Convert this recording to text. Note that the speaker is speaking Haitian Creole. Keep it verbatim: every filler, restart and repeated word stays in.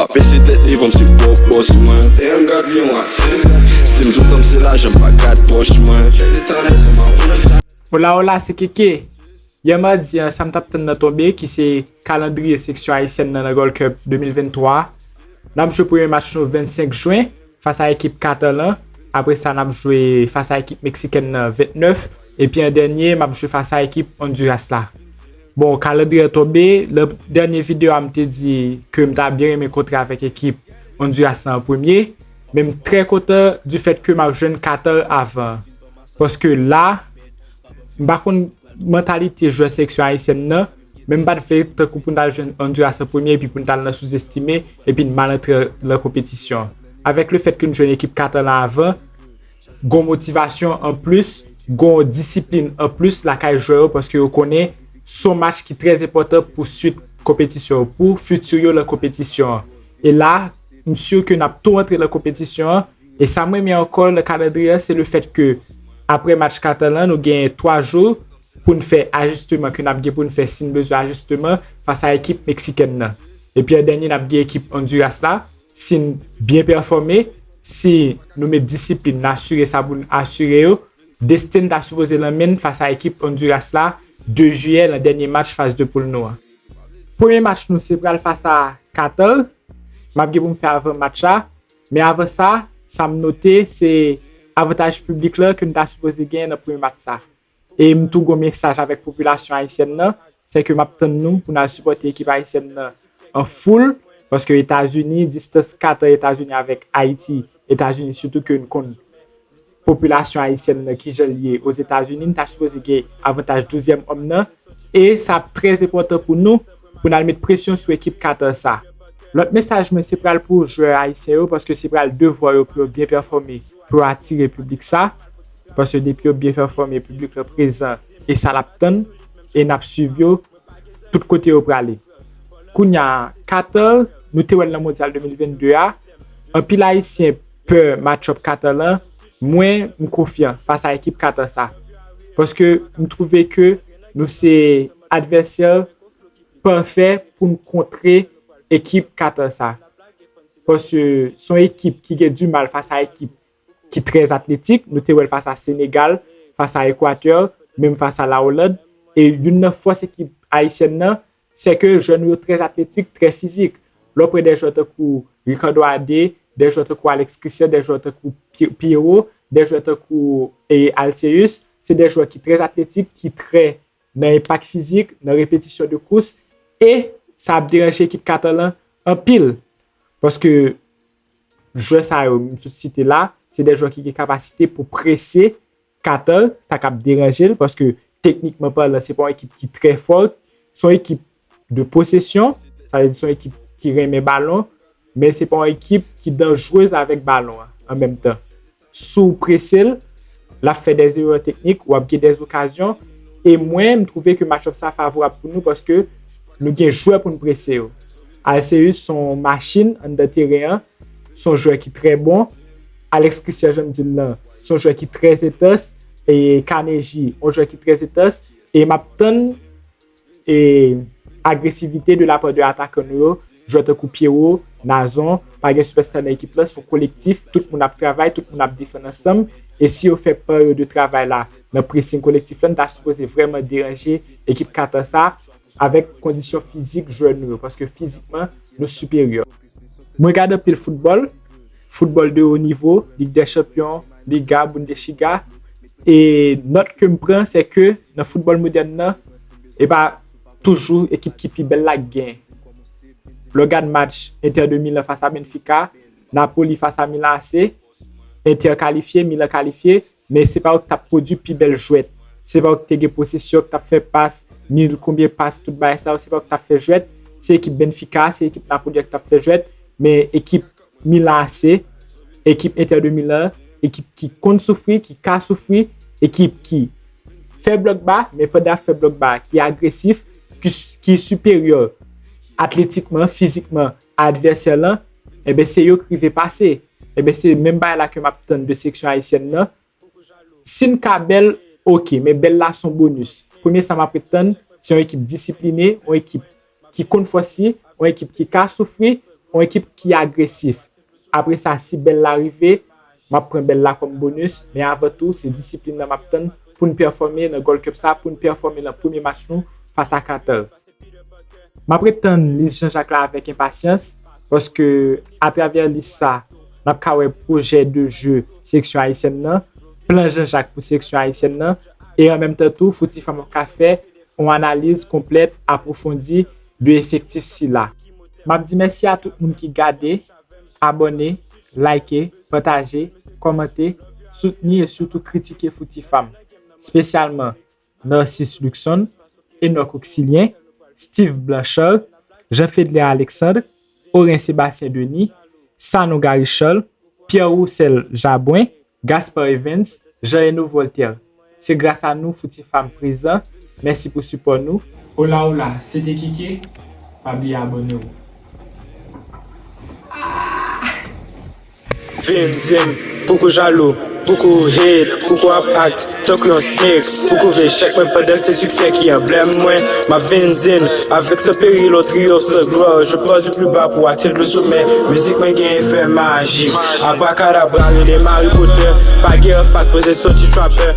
Ap pese tèt li, van m se pwòp bòs mwen. Damn, gad vi yon atis. Si m sou tan m se lajan, m pa gad pòch mwen. Check the talent, se ma woulet. Hola, hola, se Keke. Yè madi a, sa m t ap tann nan tonbe, ki se kalandriye seleksyon ayisyèn nan nan Gold Cup de mil venntwa. N ap jwe premye match nou vennsenk jen fas a ekip Katar lan. Apre sa, n ap jwe fas a ekip meksikèn nan vennèf. Epi an dènye, m ap jwe fas a ekip Honduras la. Bon, kalandriye an tonbe. Nan dènye videyo a, m te di ke m ta byen renmen kontre avèk ekip Honduras lan an premye. Men m trè kontan di fèt ke m ap jwenn Katar avan. Paske la, m pa konn mantalite jwè seleksyon ayisyèn nan, men m pa t vle tankou pou n t al jwenn Honduras an premye epi pou n t al nan souzestime epi n mal antre nan konpetisyon an. Avèk lefèt ke n jwenn ekip Katar lan avan, gon motivasyon anplis, gon disiplin anplis lakay jwè yo paske yo konnen s on match ki trè enpòtan pou swit konpetisyon yo, pou fiti yo nan konpetisyon an. E la, m si ke n ap tou antre nan konpetisyon an. E sa m renmen ankò nan kalandriye an, se lefèt ke apre match Katar lan, nou gen twa jou pou n fè ajisteman ke n ap gen pou n fè si n bezwen ajisteman fas a ekip meksikèn nan. Epi an dènye, n ap gen ekip Honduras la. Si n byen pèfòme, si nou met disiplin, n asire sa pou n asire yo, desten n ta sipoze nan men n fas a ekip Honduras la, de jiyè, nan dènye match faz de poul nou an. Premye match nou se pral fas a Katar. M ap gen pou m fè avan match la. Men avan sa, sa m note, se avantaj piblik la ke n ta sipoze genyen nan premye match sa. E m tou gon mesaj avèk popilasyon ayisyèn nan, se ke m ap tann nou pou n al sipòte ekip ayisyèn nan an foul, paske Etazini, distans Katar Etazini avèk Ayiti, Etazini sitou ke n konn popilasyon ayisyèn nan kijan l ye Ozetazini, n ta sipoze gen avantaj douzyèm òm nan, e sa ap trè enpòtan pou nou, pou n al met presyon sou ekip Katar sa. Lòt mesaj mwen se pral pou jwè ayisyen yo, paske se pral devwa yo pou yo byen pèfòme, pou yo atire piblik sa, paske depi yo byen pèfòme, piblik la prezan, e sa l ap tann, e n ap swiv yo tout kote yo prale. Kounye a, Katar, nou te wè l nan Mondyal de mil vennde a, anpil ayisyen pè match-up Katar lan, mwen, m konfyan fas a ekip Katar sa. Paske m twouve ke nou se advèsè pafè pou n kontre ekip Katar sa. Paske s on ekip ki gen dimal fas a ekip ki trè atletik. Nou te wè l fas a Senegal, fas a Ekwatè, menm fas a Lawoland. E youn nan fòs ekip ayisyèn nan, se ke jwè nou yo trè atletik, trè fizik. Lè w pran de jwè tankou Ricardo Adé, de jwè tankou Alex Christian, de jwè tankou Pi-, Pierrot, de jwè tankou, e, Alceus, se de jwè ki trè atletik, ki trè nan enpak fizik, nan repetisyon de kous, e sa ap deranje ekip Katar lan anpil. Paske jwè sa yo m sot site la, se de jwè ki gen kapasite pou prese Katar, sa k ap deranje l, paske teknikman palan, se pa yon ekip ki trè fò, se yon ekip de posesyon, sa vle di se yon ekip ki renmen balon, men se pa yon ekip ki danjrez avèk balon an an menm tan. Si w prese l, l ap fè de erè teknik, w ap gen de okazyon, e mwen, m twouve ke match-up sa favorab pou nou paske nou gen jwè pou n prese yo. Alceus se yon machin anndan teren an, se yon jwè ki trè bon. Alex Christian, jan m di l lan, se yon jwè ki trè entans. E Carnegie, yon jwè ki trè entans. E m ap tann e agresivite de la part de atakan nou yo, jwè tankou Pierrot, Nazon, pa gen sipèsta nan ekip lan, se yon kolektif, tout moun ap travay, tout moun ap defann ansanm. E si yo fè pa yo de travay la nan pressing kolektif lan, n ta sipoze vrèman deranje ekip Katar sa avèk kondisyon fizik jwè nou yo, paske fizikman, nou siperyè. Mwen gade anpil foutbòl, foutbòl de wo nivo, Lig dè Chanpyon, Liga, Bundesliga, e nòt ke m pran, se ke nan foutbòl modèn nan, e pa toujou ekip ki pi bèl la k genyen. Lè w gad match Inter de Milan fas a Benfica, Napoli fas a Milan A C, Inter kalifye, Milan kalifye, men se pa yo k t ap pwodui pi bèl jwèt. Se pa yo k te gen posesyon, k t ap fè pas, mil konbyen pas, tout bagay sa yo, se pa yo k t ap fè jwèt. Se ekip Benfica, se ekip Napoli a k t ap fè jwèt, men ekip Milan A C, ekip Inter de Milan, ekip ki konn soufri, ki ka soufri, ekip ki fè blòk ba, men pandan y ap fè blòk ba, ki agresif, ki, ki siperyè atletikman, fizikman a advèsè lan, enben se yo k rive pase. Enben se menm bagay la ke m ap tann de seleksyon ayisyèn nan. Si n ka bèl, oke, men bèl la se yon bonis. Premye sa m ap ret tann, se yon ekip disipline, yon ekip ki konn fòs li, yon ekip ki ka soufri, yon ekip ki agresif. Apre sa, si bèl la rive, m ap pran bèl la kòm bonis, men avan tou, se disiplin nan m ap tann pou n pèfòme nan Gold Cup sa, pou n pèfòme nan premye match nou fas a Katar. M ap ret tann lis Jean-Jacques la avèk enpasyans, paske atravè lis sa, n ap ka wè pwojè de jeu seleksyon ayisyèn nan, plan Jean-Jacques pou seleksyon ayisyèn nan, e an menm tan tou, Fouti Fanm ap ka fè yon analiz konplèt, apwofondi de efektif sila. M ap di mèsi a tout moun ki gade, abòne, like, pataje, kòmante, soutni e sitou kritike Fouti Fanm, espesyalman Narcisse Luxon, Enock Oxilien, Steve Blanchard, Jean Fedler Alexandre, Oren Sébastien Denis, Sanon Gary Charles, Pierre Roussel Jabouin, Gaspard Evens, Jean Reno Voltaire. Se gras a nou Fouti Fanm prezan. Mèsi pou sipò nou. Hola, hola, se te Kike. Pa bliye abòne w. Vin di m, pouki w jalou, pouki w hate, pouki w ap act tankou yon snake, pouki w vle chèk mwen pandan se siksè ki anblèm mwen. M ap vin di n, avec ce péril on triomphe ce gloire, je pars du plus bas pour atteindre le sommet. Mizik mwen gen efè majik, abrakadabra rele Harry Potter, pa gen anfas mwen se soti trapper.